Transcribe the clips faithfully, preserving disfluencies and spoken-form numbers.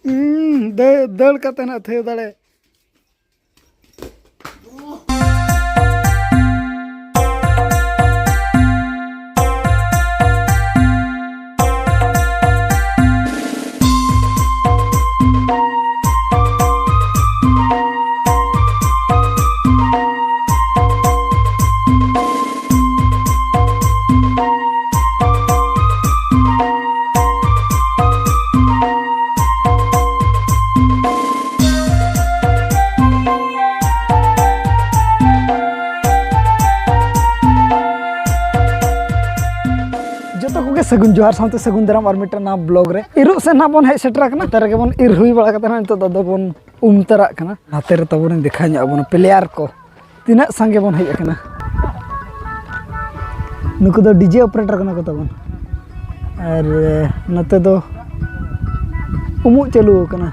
ᱦᱩᱸ, ᱫᱟᱹᱲ, ᱫᱟᱹᱲ ᱠᱟᱛᱮ ᱱᱟᱜ ᱛᱷᱟᱹᱭᱟᱹ ᱫᱟᱲᱮ᱾ ᱡᱚᱛᱚ ᱠᱚᱜᱮ ᱥᱟᱹᱜᱩᱱ ᱡᱚᱦᱟᱨ ᱥᱟᱶᱛᱮ ᱥᱟᱹᱜᱩᱱ ᱫᱟᱨᱟᱢ ᱟᱨ ᱢᱤᱫᱴᱟᱝ ᱱᱟᱣᱟ vlog ᱨᱮ᱾ ᱤᱨᱚᱜ ᱥᱮᱫ ᱱᱟᱜ ᱵᱚᱱ ᱦᱮᱡ ᱥᱮᱴᱮᱨ ᱟᱠᱟᱱᱟ᱾ ᱱᱚᱛᱮ ᱨᱮᱜᱮ ᱵᱚᱱ ᱤᱨ ᱦᱩᱭ ᱵᱟᱲᱟ ᱠᱟᱛᱮ ᱱᱟᱜ ᱱᱤᱛᱚᱜ ᱫᱚ ᱟᱫᱚ ᱵᱚᱱ ᱩᱢ ᱛᱟᱨᱟᱜ ᱠᱟᱱᱟ᱾ ᱱᱟᱛᱮ ᱨᱮ ᱛᱟᱵᱚᱱ ᱫᱮᱠᱷᱟᱣ ᱧᱚᱜ ᱟᱵᱚᱱ player ᱠᱚ ᱛᱤᱱᱟᱹᱜ ᱥᱟᱸᱜᱮ ᱵᱚᱱ ᱦᱮᱡ ᱟᱠᱟᱱᱟ᱾ ᱱᱩᱠᱩ ᱫᱚ DJ operator ᱠᱟᱱᱟ ᱠᱚ ᱛᱟᱵᱚᱱ᱾ ᱟᱨ ᱱᱚᱛᱮ ᱫᱚ ᱩᱢᱩᱜ ᱪᱟᱹᱞᱩ ᱟᱠᱟᱱᱟ᱾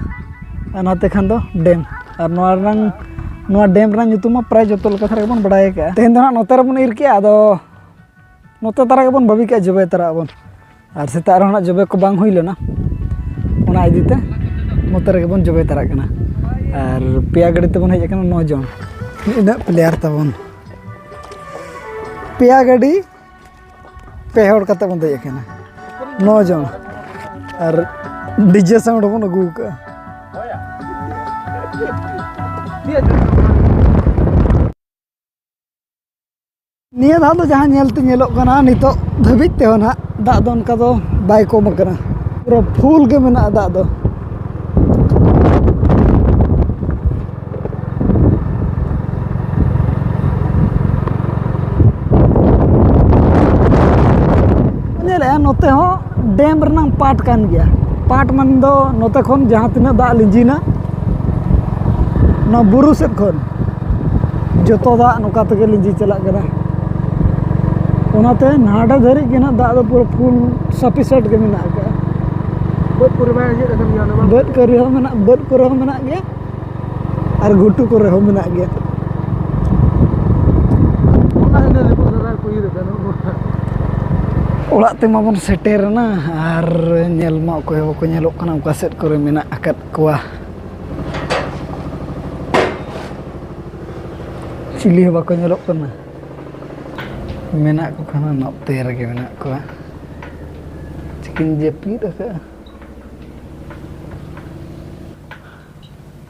ᱟᱨ ᱱᱟᱛᱮ ᱠᱷᱟᱱ ᱫᱚ dam᱾ ᱟᱨ ᱱᱚᱣᱟ ᱨᱮᱱᱟᱝ, ᱱᱚᱣᱟ dam ᱨᱮᱱᱟᱜ ᱧᱩᱛᱩᱢ ᱢᱟ ᱯᱨᱟᱭ ᱡᱚᱛᱚ ᱞᱮᱠᱟ ᱫᱷᱟᱨᱟ ᱜᱮᱵᱚᱱ ᱵᱟᱲᱟᱭ ᱟᱠᱟᱫᱼᱟ᱾ ᱛᱮᱦᱮᱧ ᱫᱚ ᱱᱟᱜ ᱱᱚᱛᱮ ᱨᱮᱵᱚᱱ ᱤᱨ ᱠᱮᱜᱼᱟ, ᱟᱫᱚ ᱱᱚᱛᱮ ᱛᱟᱨᱟ ᱜᱮᱵᱚᱱ ᱵᱟᱹᱵᱤ ᱠᱟᱜᱼᱟ, ᱡᱚᱵᱮ ᱛᱟᱨᱟᱜ ᱟᱵᱚᱱ᱾ ᱟᱨ ᱥᱮᱛᱟᱜ ᱨᱮᱦᱚᱸ ᱱᱟᱜ ᱡᱚᱵᱮ ᱠᱚ ᱵᱟᱝ ᱦᱩᱭ ᱞᱮᱱᱟ, ᱚᱱᱟ ᱤᱫᱤ ᱛᱮ ᱱᱚᱛᱮ ᱨᱮᱜᱮ ᱵᱚᱱ ᱡᱚᱵᱮ ᱛᱟᱨᱟᱜ ᱠᱟᱱᱟ᱾ ᱟᱨ ᱯᱮᱭᱟ ᱜᱟᱹᱰᱤ ᱛᱮᱵᱚᱱ ᱦᱮᱡ ᱟᱠᱟᱱᱟ, ᱱᱚ ᱡᱚᱱ, ᱤᱱᱟᱹᱜ player ᱛᱟᱵᱚᱱ᱾ ᱯᱮᱭᱟ ᱜᱟᱹᱰᱤ, ᱯᱮ ᱦᱚᱲ ᱠᱟᱛᱮ ᱵᱚᱱ ᱫᱮᱡ ᱟᱠᱟᱱᱟ, ᱱᱚ ᱡᱚᱱ᱾ ᱟᱨ DJ sound ᱦᱚᱸᱵᱚᱱ ᱟᱹᱜᱩ ᱟᱠᱟᱫᱼᱟ᱾ ᱱᱤᱭᱟᱹ ᱫᱷᱟᱣ ᱫᱚ ᱡᱟᱦᱟᱸ ᱧᱮᱞ ᱛᱮ ᱧᱮᱞᱚᱜ ᱠᱟᱱᱟ, ᱱᱤᱛᱚᱜ ᱫᱷᱟᱹᱵᱤᱡ ᱛᱮᱦᱚᱸ ᱱᱟᱦᱟᱜ ᱫᱟᱜ ᱫᱚ ᱚᱱᱠᱟ ᱫᱚ ᱵᱟᱭ ᱠᱚᱢ ᱟᱠᱟᱱᱟ, ᱯᱩᱨᱟᱹ full ᱜᱮ ᱢᱮᱱᱟᱜᱼᱟ ᱫᱟᱜ ᱫᱚ᱾ ᱧᱮᱞᱮᱜᱼᱟ, ᱱᱚᱛᱮ ᱦᱚᱸ dam ᱨᱮᱱᱟᱝ part ᱠᱟᱱ ᱜᱮᱭᱟ᱾ Part ᱢᱟᱱᱮ ᱫᱚ ᱱᱚᱛᱮ ᱠᱷᱚᱱ ᱡᱟᱦᱟᱸ ᱛᱤᱱᱟᱹᱜ ᱫᱟᱜ ᱞᱤᱸᱡᱤᱱᱟ, ᱱᱚᱣᱟ ᱵᱩᱨᱩ ᱥᱮᱫ ᱠᱷᱚᱱ ᱡᱚᱛᱚ ᱫᱟᱜ ᱱᱚᱝᱠᱟ ᱛᱮᱜᱮ ᱞᱤᱸᱡᱤ ᱪᱟᱞᱟᱜ ᱠᱟᱱᱟ᱾ ᱚᱱᱟᱛᱮ ᱱᱟᱰᱮ ᱫᱷᱟᱹᱨᱤᱡ ᱜᱮ ᱱᱟᱜ ᱫᱟᱜ ᱫᱚ ᱯᱩᱨᱟᱹ full sufficient ᱜᱮ ᱢᱮᱱᱟᱜ ᱟᱠᱟᱫᱼᱟ᱾ ᱵᱟᱹᱫᱽ ᱠᱚᱨᱮ ᱢᱟ ᱟᱸᱡᱮᱫ ᱟᱠᱟᱱ ᱜᱮᱭᱟ, ᱚᱱᱟ ᱢᱟ᱾ ᱵᱟᱹᱫᱽ ᱠᱚᱨᱮ ᱦᱚᱸ ᱢᱮᱱᱟᱜ, ᱵᱟᱹᱫᱽ ᱠᱚᱨᱮ ᱦᱚᱸ ᱢᱮᱱᱟᱜ ᱜᱮᱭᱟ᱾ ᱟᱨ ᱜᱷᱩᱴᱩ ᱠᱚᱨᱮ ᱦᱚᱸ ᱢᱮᱱᱟᱜ ᱜᱮᱭᱟ᱾ ᱚᱱᱟ ᱦᱤᱞᱳᱜ ᱨᱤᱯᱳᱨᱴ ᱫᱷᱟᱨᱟ ᱠᱚ ᱤᱭᱟᱹ ᱞᱮᱫᱟ, ᱱᱚᱜᱼᱚ ᱱᱚᱣᱟ᱾ ᱚᱲᱟᱜ ᱛᱮᱢᱟ ᱵᱚᱱ ᱥᱮᱴᱮᱨᱮᱱᱟ, ᱟᱨ ᱧᱮᱞ ᱢᱟ ᱚᱠᱚᱭ ᱦᱚᱸ ᱵᱟᱠᱚ ᱧᱮᱞᱚᱜ ᱠᱟᱱᱟ ᱚᱠᱟ ᱥᱮᱫ ᱠᱚᱨᱮ ᱢᱮᱱᱟᱜ ᱟᱠᱟᱫ ᱠᱚᱣᱟ᱾ ᱪᱤᱞᱤ ᱦᱚᱸ ᱵᱟᱠᱚ ᱧᱮᱞᱚᱜ ᱠᱟᱱᱟ᱾ ᱢᱮᱱᱟᱜ ᱠᱚ ᱠᱷᱟᱱ ᱱᱚᱛᱮ ᱨᱮᱜᱮ ᱢᱮᱱᱟᱜ ᱠᱚᱣᱟ᱾ ᱪᱤᱠᱟᱹᱧ ᱡᱟᱹᱯᱤᱫ ᱟᱠᱟᱫᱼᱟ᱾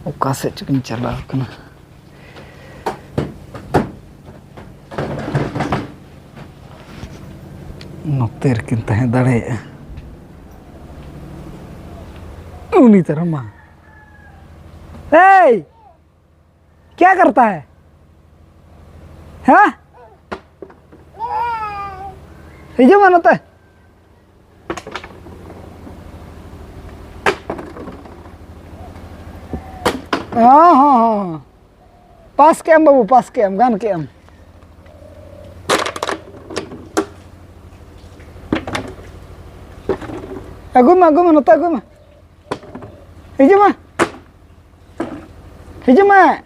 ᱚᱠᱟ ᱥᱮᱫ ᱪᱚᱠᱤᱧ ᱪᱟᱞᱟᱣ ᱠᱟᱱᱟ᱾ ᱱᱚᱛᱮ ᱨᱮᱠᱤᱱ ᱛᱟᱦᱮᱸ ᱫᱟᱲᱮᱭᱟᱜᱼᱟ᱾ ᱩᱱᱤ ᱛᱟᱨᱟ ᱢᱟ᱾ ᱮᱭ! ᱠᱭᱟ ᱠᱟᱨᱛᱟ ᱦᱮ? ᱦᱮᱸ? ᱦᱤᱡᱩᱜ ᱢᱮ ᱱᱚᱛᱮ᱾ ᱦᱚᱸ, ᱦᱚᱸ, ᱦᱚᱸ᱾ ᱯᱟᱥ ᱠᱮᱜ ᱟᱢ ᱵᱟᱹᱵᱩ, ᱯᱟᱥ ᱠᱮᱜ ᱟᱢ, ᱜᱟᱱ ᱠᱮᱜ ᱟᱢ᱾ ᱟᱹᱜᱩᱭ ᱢᱮ, ᱟᱹᱜᱩᱭ ᱢᱮ, ᱱᱚᱛᱮ ᱟᱹᱜᱩᱭ ᱢᱮ᱾ ᱦᱤᱡᱩᱜ ᱢᱮ᱾ ᱦᱤᱡᱩᱜ ᱢᱮ᱾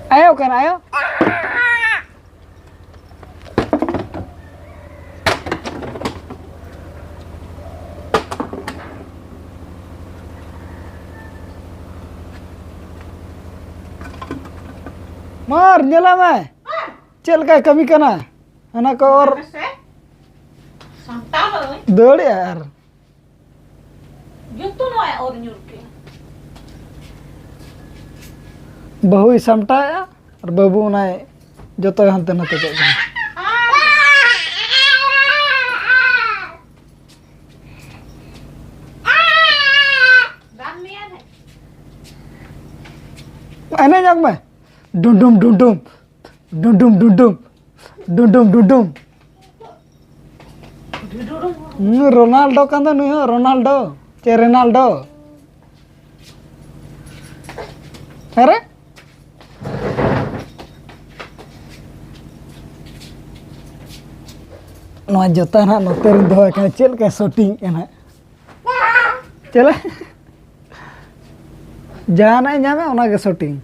ᱟᱭᱳ ᱠᱟᱱᱟ, ᱟᱭᱳ᱾ ᱢᱟᱨ, ᱧᱮᱞᱮ ᱢᱮ᱾ ᱪᱮᱫ ᱞᱮᱠᱟᱭ ᱠᱟᱹᱢᱤ ᱠᱟᱱᱟ? ᱚᱱᱟ ᱠᱚ ᱚᱨ ᱥᱟᱢᱴᱟᱣ ᱞᱟᱹᱜᱤᱫ᱾ ᱫᱟᱹᱲᱮᱜᱼᱟ ᱟᱨ ᱡᱚᱛᱚ ᱱᱚᱣᱟ ᱚᱨ ᱧᱩᱨ ᱠᱮᱜᱼᱟ᱾ ᱵᱟᱹᱦᱩᱭ ᱥᱟᱢᱴᱟᱣᱮᱜᱼᱟ ᱟᱨ ᱵᱟᱹᱵᱩ ᱚᱱᱟᱭ ᱡᱚᱛᱚᱭ ᱦᱟᱱᱛᱮ ᱱᱟᱛᱮ ᱠᱮᱫ ᱠᱟᱱᱟ᱾ ᱫᱟᱢ ᱢᱮᱭᱟ ᱱᱟᱦᱟᱜ᱾ ᱮᱱᱮᱡ ᱧᱚᱜ ᱢᱮ᱾ ᱰᱩᱢ ᱰᱩᱢ ᱰᱩᱢ ᱰᱩᱢ᱾ ᱰᱩᱰᱩᱢ, ᱰᱩᱰᱩᱢ᱾ ᱰᱩᱰᱩᱢ, ᱰᱩᱰᱩᱢ᱾ ᱦᱩᱸ, ᱨᱳᱱᱟᱞᱰᱳ ᱠᱟᱱ ᱫᱚ ᱱᱩᱭ ᱦᱚᱸ, ᱨᱳᱱᱟᱞᱰᱳ᱾ ᱪᱮ ᱨᱮᱱᱟᱞᱰᱳ? ᱟᱨᱮ? ᱱᱚᱣᱟ ᱡᱩᱛᱟᱹ ᱱᱟᱦᱟᱜ ᱱᱚᱛᱮ ᱨᱤᱧ ᱫᱚᱦᱚᱭ ᱠᱟᱱᱟ, ᱪᱮᱫ ᱞᱮᱠᱟᱭ ᱥᱩᱴᱤᱝ ᱮᱫᱼᱟ ᱱᱟᱦᱟᱜ᱾ ᱪᱮᱞᱮ? ᱡᱟᱦᱟᱱᱟᱜ ᱮ ᱧᱟᱢᱟ, ᱚᱱᱟᱜᱮ ᱥᱩᱴᱤᱝ᱾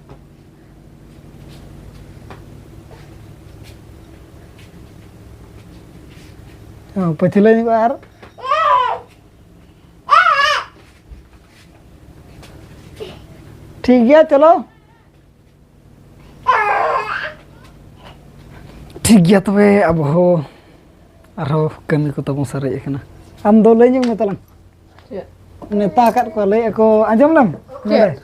ᱦᱮᱸ, ᱯᱟᱹᱪᱷᱞᱟᱹ ᱧᱚᱜᱚᱜᱼᱟ ᱟᱨ᱾ ᱴᱷᱤᱠ ᱜᱮᱭᱟ, ᱪᱚᱞᱚ᱾ ᱴᱷᱤᱠ ᱜᱮᱭᱟ, ᱛᱚᱵᱮ ᱟᱵᱚ ᱦᱚᱸ ᱟᱨᱦᱚᱸ ᱠᱟᱹᱢᱤ ᱠᱚ ᱛᱟᱵᱚᱱ ᱥᱟᱨᱮᱡ ᱟᱠᱟᱱᱟ᱾ ᱟᱢ ᱫᱚ ᱞᱟᱹᱭ ᱧᱚᱜ ᱢᱮ ᱛᱟᱞᱟᱝ᱾ ᱪᱮᱫ? ᱱᱮᱣᱛᱟ ᱟᱠᱟᱫ ᱠᱚᱣᱟ, ᱞᱟᱹᱭ ᱟᱠᱚ, ᱟᱸᱡᱚᱢ ᱞᱮᱢ ᱪᱮᱫ? ᱱᱚᱰᱮ᱾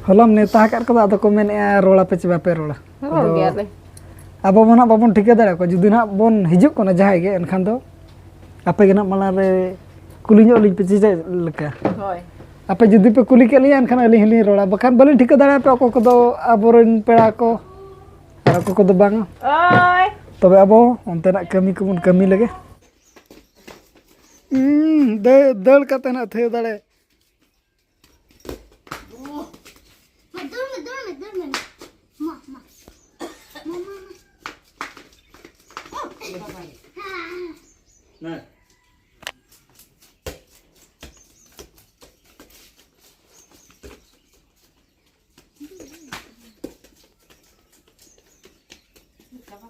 ᱦᱚᱞᱟᱢ ᱱᱮᱣᱛᱟ ᱟᱠᱟᱫ ᱠᱚᱫᱚ, ᱟᱫᱚ ᱠᱚ ᱢᱮᱱᱮᱫᱼᱟ ᱨᱚᱲ ᱟᱯᱮ ᱪᱮ ᱵᱟᱯᱮ ᱨᱚᱲᱟ? ᱨᱚᱲ ᱟᱫᱚ ᱜᱮᱭᱟᱞᱮ᱾ ᱟᱵᱚ ᱢᱟ ᱱᱟᱦᱟᱜ ᱵᱟᱵᱚᱱ ᱴᱷᱤᱠᱟᱹ ᱫᱟᱲᱮᱭᱟᱠᱚᱣᱟ, ᱡᱩᱫᱤ ᱱᱟᱦᱟᱜ ᱵᱚᱱ ᱦᱤᱡᱩᱜ ᱠᱟᱱᱟ ᱡᱟᱦᱟᱸᱭ ᱜᱮ, ᱮᱱᱠᱷᱟᱱ ᱫᱚ ᱟᱯᱮ ᱜᱮ ᱱᱟᱦᱟᱜ ᱢᱟᱲᱟᱝ ᱨᱮ ᱠᱩᱞᱤ ᱧᱚᱜ ᱞᱤᱧ ᱯᱮ, ᱪᱮᱫ ᱞᱮᱠᱟ? ᱦᱳᱭ᱾ ᱟᱯᱮ ᱡᱩᱫᱤ ᱯᱮ ᱠᱩᱞᱤ ᱠᱮᱫ ᱞᱤᱧᱟ, ᱮᱱᱠᱷᱟᱱ ᱟᱹᱞᱤᱧ ᱦᱚᱸᱞᱤᱧ ᱨᱚᱲᱟ, ᱵᱟᱠᱷᱟᱱ ᱵᱟᱹᱞᱤᱧ ᱴᱷᱤᱠᱟᱹ ᱫᱟᱲᱮᱭᱟᱯᱮᱭᱟ ᱚᱠᱚᱭ ᱠᱚᱫᱚ ᱟᱵᱚᱨᱮᱱ ᱯᱮᱲᱟ ᱠᱚ ᱟᱨ ᱚᱠᱚᱭ ᱠᱚᱫᱚ ᱵᱟᱝᱟ᱾ ᱳᱭ᱾ ᱛᱚᱵᱮ ᱟᱵᱚ ᱚᱱᱛᱮᱱᱟᱜ ᱠᱟᱹᱢᱤ ᱠᱚᱵᱚᱱ ᱠᱟᱹᱢᱤ ᱞᱮᱜᱮ᱾ ᱦᱩᱸ, ᱫᱟᱹ-, ᱫᱟᱹᱲ ᱠᱟᱛᱮ ᱱᱟᱜ ᱛᱷᱟᱹᱭᱟᱹ ᱫᱟᱲᱮ᱾ ᱢᱟ, ᱫᱟᱹᱲ ᱢᱮ, ᱫᱟᱹᱲ ᱢᱮ, ᱫᱟᱹᱲ ᱢᱮ᱾ ᱢᱟ, ᱢᱟ᱾ ᱢᱟ, ᱢᱟ, ᱢᱟ᱾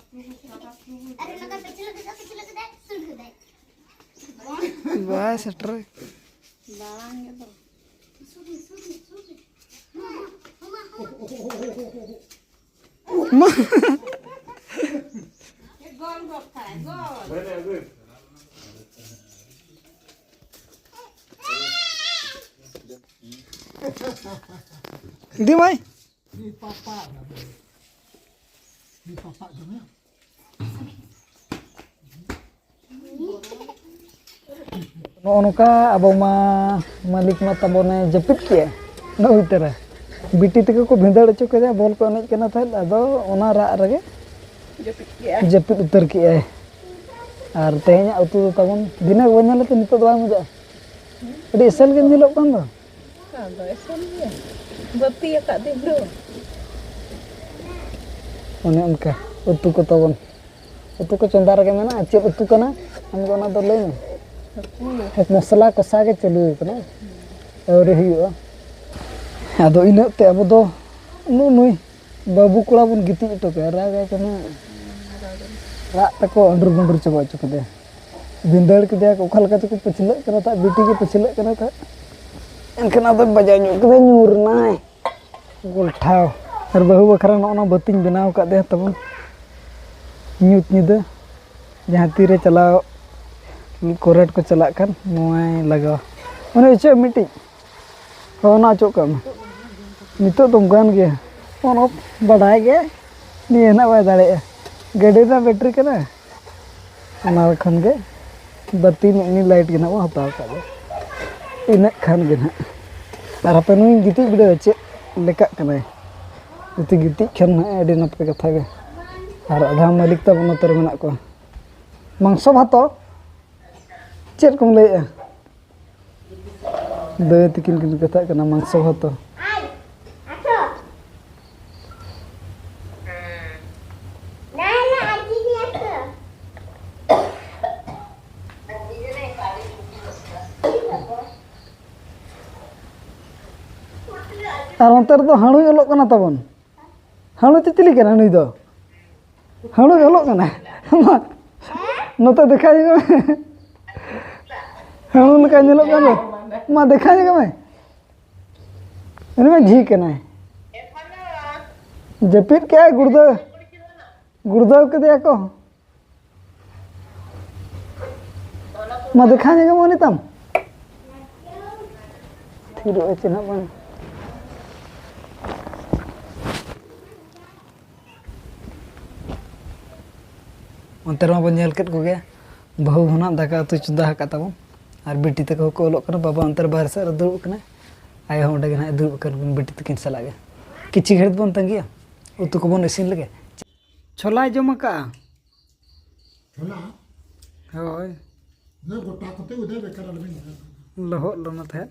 ᱟᱨ ᱚᱱᱟ ᱠᱚ ᱯᱤᱪᱷᱞᱟᱹ ᱠᱮᱫᱟ, ᱯᱤᱪᱷᱞᱟᱹ ᱠᱮᱫᱟᱭ, ᱥᱩᱨ ᱠᱮᱫᱟᱭ᱾ ᱵᱟᱭ ᱥᱮᱴᱮᱨ᱾ ᱫᱟᱬᱟᱱ ᱜᱮ ᱫᱚ᱾ ᱥᱩᱨ ᱨᱮ, ᱥᱩᱨ ᱨᱮ, ᱥᱩᱨ ᱨᱮ᱾ ᱢᱟ, ᱢᱟ, ᱢᱟ᱾ ᱢᱟ᱾ ᱜᱚᱞ ᱜᱚᱫ ᱠᱟᱭ, ᱜᱚᱞ᱾ ᱤᱫᱤ ᱢᱟᱭ᱾ ᱱᱚᱜᱼᱚ ᱱᱚᱝᱠᱟ ᱟᱵᱚ ᱢᱟ ᱢᱟᱹᱞᱤᱠ ᱢᱟ ᱛᱟᱵᱚᱱᱮ ᱡᱟᱹᱯᱤᱫ ᱠᱮᱜᱼᱟ, ᱱᱚᱜᱼᱚᱭ ᱩᱛᱟᱹᱨᱟ᱾ ᱵᱤᱴᱤ ᱛᱟᱠᱚ ᱠᱚ ᱵᱷᱤᱸᱫᱟᱹᱲ ᱦᱚᱪᱚ ᱠᱮᱫᱟ, ᱵᱚᱞ ᱠᱚ ᱮᱱᱮᱡ ᱠᱟᱱᱟ ᱛᱟᱦᱮᱸᱫ, ᱟᱫᱚ ᱚᱱᱟ ᱨᱟᱜ ᱨᱮᱜᱮ ᱡᱟᱹᱯᱤᱫ ᱠᱮᱜᱼᱟᱭ᱾ ᱡᱟᱹᱯᱤᱫ ᱩᱛᱟᱹᱨ ᱠᱮᱜᱼᱟᱭ᱾ ᱟᱨ ᱛᱮᱦᱮᱧᱟᱜ ᱩᱛᱩ ᱫᱚ ᱛᱟᱵᱚᱱ ᱫᱷᱤᱱᱟᱹᱝ ᱵᱚᱱ ᱧᱮᱞᱟ ᱛᱚ, ᱱᱤᱛᱚᱜ ᱫᱚ ᱵᱟᱝ ᱵᱩᱡᱷᱟᱹᱜᱼᱟ? ᱟᱹᱰᱤ ᱮᱥᱮᱞ ᱜᱮᱢ ᱧᱮᱞᱚᱜ ᱠᱟᱱ ᱫᱚ᱾ ᱟᱫᱚ ᱮᱥᱮᱞ ᱜᱮ᱾ ᱵᱟᱹᱛᱤ ᱟᱠᱟᱫ ᱫᱤᱱ ᱫᱚ᱾ ᱚᱱᱮ ᱚᱱᱠᱟ ᱩᱛᱩ ᱠᱚ ᱛᱟᱵᱚᱱ᱾ ᱩᱛᱩ ᱠᱚ ᱪᱚᱸᱫᱟ ᱨᱮᱜᱮ ᱢᱮᱱᱟᱜᱼᱟ᱾ ᱪᱮᱫ ᱩᱛᱩ ᱠᱟᱱᱟ? ᱟᱢ ᱜᱮ ᱚᱱᱟ ᱫᱚ ᱞᱟᱹᱭ ᱢᱮ᱾ ᱦᱟᱹᱠᱩ᱾ ᱢᱚᱥᱞᱟ ᱠᱚᱥᱟ ᱜᱮ ᱪᱟᱹᱞᱩ ᱟᱠᱟᱱᱟ᱾ ᱟᱹᱣᱨᱤ ᱦᱩᱭᱩᱜᱼᱟ᱾ ᱟᱫᱚ ᱤᱱᱟᱹᱜ ᱛᱮ ᱟᱵᱚ ᱫᱚ ᱱᱩᱜᱼᱩ ᱱᱩᱭ ᱵᱟᱹᱵᱩ ᱠᱚᱲᱟ ᱵᱚᱱ ᱜᱤᱛᱤᱡ ᱦᱚᱴᱚ ᱠᱟᱭᱟ, ᱨᱟᱜᱟᱭ ᱠᱟᱱᱟ᱾ ᱚᱲᱟᱜ ᱛᱟᱠᱚ ᱟᱹᱰᱩᱨ ᱵᱟᱹᱰᱩᱨ ᱪᱟᱵᱟ ᱦᱚᱪᱚ ᱠᱮᱫᱮᱭᱟ᱾ ᱵᱷᱤᱸᱫᱟᱹᱲ ᱠᱮᱫᱮᱭᱟ ᱠᱚ, ᱚᱠᱟ ᱞᱮᱠᱟ ᱪᱚᱠᱚ ᱯᱟᱹᱪᱷᱞᱟᱹᱜ ᱠᱟᱱᱟ ᱛᱟᱦᱮᱸᱫ, ᱵᱤᱴᱤ ᱜᱮ ᱯᱟᱹᱪᱷᱞᱟᱹᱜ ᱠᱟᱱᱟ ᱛᱟᱦᱮᱸᱫ᱾ ᱮᱱᱠᱷᱟᱱ ᱟᱫᱚ ᱵᱟᱡᱟᱣ ᱧᱚᱜ ᱠᱮᱫᱟᱭ, ᱧᱩᱨ ᱮᱱᱟᱭ᱾ ᱜᱚᱞᱴᱷᱟᱣ᱾ ᱟᱨ ᱵᱟᱹᱦᱩ ᱵᱟᱠᱷᱨᱟ ᱱᱚᱜᱼᱚ ᱱᱟ ᱵᱟᱹᱛᱤᱧ ᱵᱮᱱᱟᱣ ᱟᱠᱟᱫ ᱛᱟᱭᱟ ᱛᱟᱵᱚᱱ᱾ ᱧᱩᱛ ᱧᱤᱫᱟᱹ ᱡᱟᱦᱟᱸ ᱛᱤᱨᱮ ᱪᱟᱞᱟᱣ, ᱠᱚᱨᱮᱴ ᱠᱚ ᱪᱟᱞᱟᱜ ᱠᱷᱟᱱ ᱱᱚᱣᱟᱭ ᱞᱟᱜᱟᱣᱟ᱾ ᱚᱱᱮ ᱪᱮᱫ ᱢᱤᱫᱴᱤᱡ, ᱦᱳᱭ, ᱚᱱᱟ ᱚᱪᱚᱜ ᱠᱟᱜ ᱢᱮ᱾ ᱱᱤᱛᱚᱜ ᱫᱚ ᱚᱱᱠᱟᱱ ᱜᱮᱭᱟ᱾ ᱚᱱᱟ ᱵᱟᱰᱟᱭ ᱜᱮ, ᱱᱤᱭᱟᱹ ᱱᱟᱜ ᱵᱟᱭ ᱫᱟᱲᱮᱭᱟᱜᱼᱟ᱾ ᱜᱟᱹᱰᱤ ᱨᱮᱱᱟᱜ ᱵᱮᱴᱨᱤ ᱠᱟᱱᱟ᱾ ᱚᱱᱟ ᱠᱷᱚᱱ ᱜᱮ ᱵᱟᱹᱛᱤ ᱢᱤᱫ ᱞᱟᱭᱤᱴ ᱜᱮ ᱱᱟᱜ ᱵᱚᱱ ᱦᱟᱛᱟᱣ ᱠᱟᱜ ᱜᱮ᱾ ᱤᱱᱟᱹᱜ ᱠᱷᱟᱱ ᱜᱮ ᱱᱟᱜ᱾ ᱟᱨ ᱦᱟᱯᱮ ᱱᱩᱭ ᱜᱤᱛᱤᱡ ᱵᱤᱰᱟᱹᱣ ᱪᱮᱫ ᱞᱮᱠᱟᱜ ᱠᱟᱱᱟᱭ᱾ ᱡᱩᱫᱤ ᱜᱤᱛᱤᱡ ᱠᱷᱟᱱ ᱱᱟᱜ ᱟᱹᱰᱤ ᱱᱟᱯᱟᱭ ᱠᱟᱛᱷᱟ ᱜᱮ᱾ ᱟᱨ ᱟᱫᱷᱟ ᱢᱟᱹᱞᱤᱠ ᱛᱟᱵᱚ ᱱᱚᱛᱮ ᱨᱮ ᱢᱮᱱᱟᱜ ᱠᱚᱣᱟ᱾ ᱢᱟᱝᱥᱚ ᱵᱷᱟᱛᱚ? ᱪᱮᱫ ᱠᱚᱢ ᱞᱟᱹᱭᱮᱜᱼᱟ? ᱫᱟᱹᱭ ᱛᱤᱠᱤᱱ ᱠᱤᱱ ᱠᱟᱛᱷᱟᱜ ᱠᱟᱱᱟ ᱢᱟᱝᱥᱚ ᱵᱷᱟᱛᱚ᱾ ᱟᱨ ᱚᱱᱛᱮ ᱨᱮᱫᱚ ᱦᱟᱹᱬᱩᱭ ᱚᱞᱚᱜ ᱠᱟᱱᱟ ᱛᱟᱵᱚᱱ᱾ ᱦᱟᱹᱬᱩ ᱪᱮ ᱪᱤᱞᱤ ᱠᱟᱱᱟ ᱱᱩᱭ ᱫᱚ? ᱦᱟᱹᱬᱩ ᱜᱮ ᱚᱞᱚᱜ ᱠᱟᱱᱟ᱾ ᱢᱟ, ᱱᱚᱛᱮ ᱫᱮᱠᱷᱟᱣ ᱧᱚᱜ ᱢᱮ᱾ ᱦᱟᱹᱬᱩ ᱞᱮᱠᱟ ᱧᱮᱞᱚᱜ ᱠᱟᱱ ᱫᱚ᱾ ᱢᱟ, ᱫᱮᱠᱷᱟᱣ ᱧᱚᱜ ᱢᱮ᱾ ᱩᱱᱤ ᱢᱟ ᱡᱷᱤ ᱠᱟᱱᱟᱭ᱾ ᱡᱟᱹᱯᱤᱫ ᱠᱮᱜᱼᱟᱭ, ᱜᱩᱲᱫᱟᱹ, ᱜᱩᱲᱫᱟᱹᱣ ᱠᱮᱫᱮᱭᱟ ᱠᱚ᱾ ᱢᱟ, ᱫᱮᱠᱷᱟᱣ ᱧᱚᱜ ᱢᱮ ᱩᱱᱤ ᱛᱟᱢ᱾ ᱛᱷᱤᱨᱚᱜ ᱟᱭ ᱪᱮ ᱱᱟᱜ ᱵᱟᱝ᱾ ᱚᱱᱛᱮ ᱨᱮᱢᱟ ᱵᱚᱱ ᱧᱮᱞ ᱠᱮᱫ ᱠᱚᱜᱮ, ᱵᱟᱹᱦᱩ ᱦᱚᱸ ᱱᱟᱜ ᱫᱟᱠᱟ ᱩᱛᱩ ᱪᱚᱸᱫᱟ ᱟᱠᱟᱫ ᱛᱟᱵᱚᱱ, ᱟᱨ ᱵᱤᱴᱤ ᱛᱟᱠᱚ ᱦᱚᱸᱠᱚ ᱚᱞᱚᱜ ᱠᱟᱱᱟ᱾ ᱵᱟᱵᱟ ᱚᱱᱛᱮ ᱨᱮ ᱵᱟᱦᱨᱮ ᱥᱮᱫ ᱨᱮ ᱫᱩᱲᱩᱵ ᱠᱟᱱᱟᱭ, ᱟᱭᱳ ᱦᱚᱸ ᱚᱸᱰᱮ ᱜᱮ ᱱᱟᱜ ᱮ ᱫᱩᱲᱩᱵ ᱟᱠᱟᱱ, ᱵᱤᱴᱤ ᱛᱟᱹᱠᱤᱱ ᱥᱟᱞᱟᱜ ᱜᱮ᱾ ᱠᱤᱪᱷᱩ ᱜᱷᱟᱹᱲᱤᱡ ᱵᱚᱱ ᱛᱟᱺᱜᱤᱭᱟ, ᱩᱛᱩ ᱠᱚᱵᱚᱱ ᱤᱥᱤᱱ ᱞᱮᱜᱮ᱾ ᱪᱷᱳᱞᱟᱭ ᱡᱚᱢ ᱟᱠᱟᱜᱼᱟ? ᱪᱷᱳᱞᱟ? ᱦᱳᱭ᱾ ᱚᱱᱟ ᱜᱚᱴᱟ ᱠᱚᱛᱮ ᱩᱫᱟᱹᱨ ᱵᱮᱠᱟᱨ ᱟᱞᱚᱵᱤᱱ ᱢᱮᱱᱟ᱾ ᱞᱚᱦᱚᱫ ᱞᱮᱱᱟ ᱛᱟᱦᱮᱸᱫ᱾